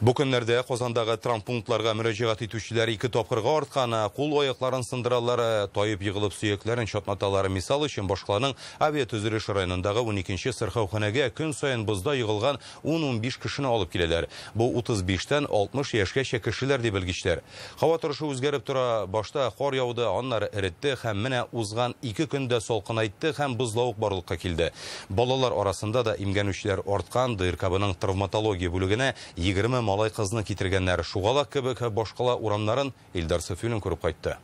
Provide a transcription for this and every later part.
Бу көннәрдә Казандагы травмпунктларга мөрәҗәгать итүчеләр 2 тапкырга арткан, кул аякларын сындыралар, таеп егылып сөякләрен чатнаталар. Мисал өчен, башкаланың авиатөзелеш районындагы 12нче сырхауханәгә көн саен бозда егылган 10-15 кешене алып киләләр. Бу 35-тән 60 яшькәчә кешеләр, ди белгечләр. Һава торышы үзгәреп тора, башта кар яуды, аннары эретте һәм менә узган 2 көндә салкынайтты һәм бозлавык барлыкка килде. Балалар арасында да имгәнүчеләр арткан. ДРКБның травматология бүлегенә 20 малай кызны китергәннәр. Шугалак кебек башкала урамнарын Илдар Сафиуллин күреп кайтты.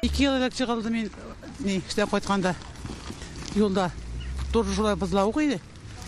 Ике ел элек чыгылды мин, эштән кайтканда юлда. Тоже шулай бозлавык иде.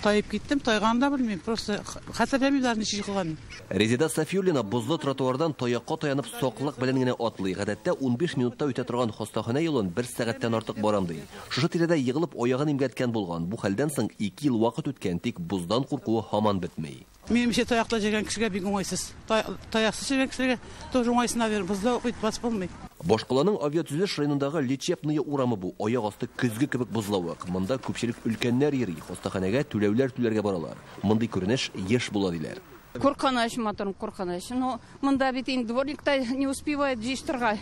Тайып киттем, тайганын да белмим, просто хәтерләмим даже ничек егылганын. Резеда Сафиуллина бозлы тротуардан таякка таянып саклык белән генә атлый. Гадәттә 15 минутта үтә торган хастаханә юлын 1 сәгатьтән артык барам ди. Шушы тирәдә егылып аягын имгәткән булган. Бу хәлдән соң 2 ел вакыт үткән, тик боздан куркуы һаман бетми. Минемчә таякта йөргән кешегә бик уңайсыз. Таяксыз йөргән кешегә тоже уңайсыз, наверное, бозда бит басып булмый. Башкаланың авиатөзелеш районындагы Лечебная урамы бу. Аяк асты көзге кебек бозлавык. Монда күпчелек өлкәннәр йөри, хастаханәгә түләүләр түләргә баралар. Мондый күренеш еш була диләр. Куркыныч, матурым, куркыныч. Но монда бит инде дворник та не успевает җыештырырга.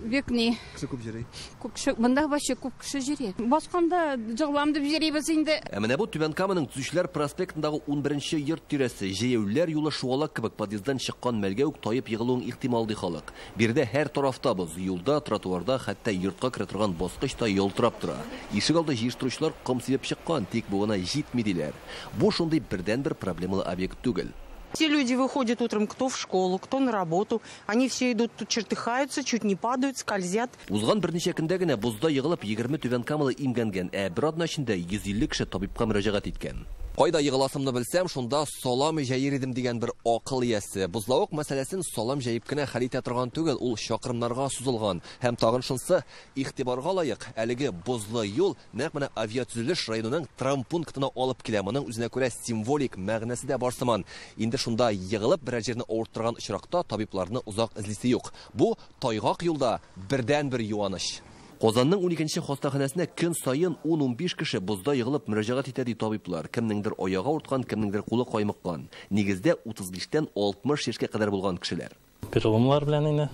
Бик ни. Кеше күп йөри. Күп кеше, монда вообще күп кеше йөри. Басканда җыгылам дип йөрибез инде. Ә менә бу Түбән Каманың Төзүчеләр проспектындагы 11нче йорт тирәсе. Җәяүлеләр юлы шугалак кебек подъезддан чыккан мәлгә үк таеп егылуың ихтимал ди халык. Биредә һәр тарафта боз, юлда, тротуарда, хәтта йортка керә торган баскыч та ялтырап тора. Ишек алды җыештыручылар ком сибеп чыккан, тик бу гына җитми диләр. Бу шундый бердәнбер проблемалы объект түгел. Все люди выходят утром, кто в школу, кто на работу. Они все идут, тут чертыхаются, чуть не падают, скользят. Узган берничә көндә генә бозда егылып 20 Түбән Камалы имгәнгән, ә бер атна эчендә 150 кеше табибка мөрәҗәгать иткән. Кайда егыласымны белсәм, шунда салам җәер идем дигән бер акыл иясе. Бозлавык мәсьәләсен салам җәеп кенә хәл итә торган түгел, ул чакрымнарга сузылган. Һәм тагын шунсы игътибарга лаек, әлеге бозлы юл нәкъ менә авиатөзелеш районының травмпунктына алып килә. Моның үзенә күрә символик мәгънәсе дә бар сыман. Инде шунда егылып берәр җирне авырттырган очракта табибларны озак эзлисе юк. Бу тайгак юлда бердәнбер юаныч. Казанның 12нче хастаханәсенә көн саен 10-15 кеше бозда егылып мөрәҗәгать итә ди табиблар. Кемнеңдер аягы авырткан, кемнеңдер кулы каймыккан. Нигездә 35-тән 60 яшькә кадәр булган кешеләр. Переломлар белән инде.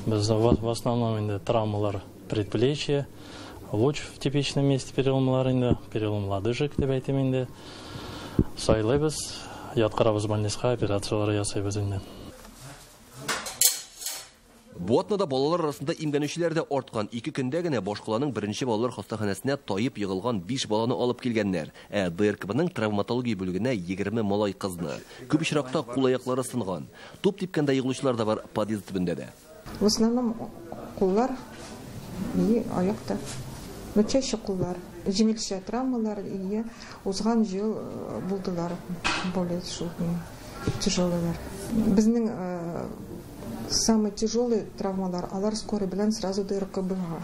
Бездә в основном инде травмалар предплечья, луч в типичном месте переломлар инде, перелом лодыжек дип әйтим инде. Сайлыйбыз, яткырабыз больницага, операциялар ясыйбыз инде. Бу атнада балалар арасында имгәнүчеләр дә арткан. 2 көндә генә башкаланың беренче балалар хастаханәсенә таеп егылган 5 баланы алып килгәннәр. Ә ДРКБның травматология бүлегенә 20 малай кызны. Күп очракта кул-аяклары сынган. Туп типкәндә егылучылар да бар подъезд төбендә дә. В основном куллар и аякта. Но чаще куллар. Җиңелчә травмалар и узган ел булдылар более тяжелыйлар. Безнең самые тяжелые травмалар, алар скорый белән сразу ДРКБга.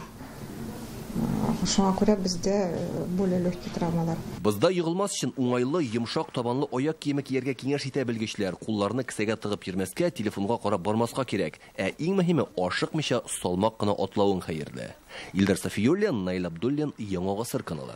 Шуңа күрә бездә более легкие травмалар. Бозда егылмас өчен уңайлы, йомшак табанлы аяк киеме кияргә киңәш итә белгечләр. Кулларны кесәгә тыгып йөрмәскә, телефонга карап бармаска кирәк. Ә иң мөһиме ашыкмыйча салмак кына атлавың хәерле. Илдар Сафиуллин, Наил Абдуллин, Яңа Гасыр каналы.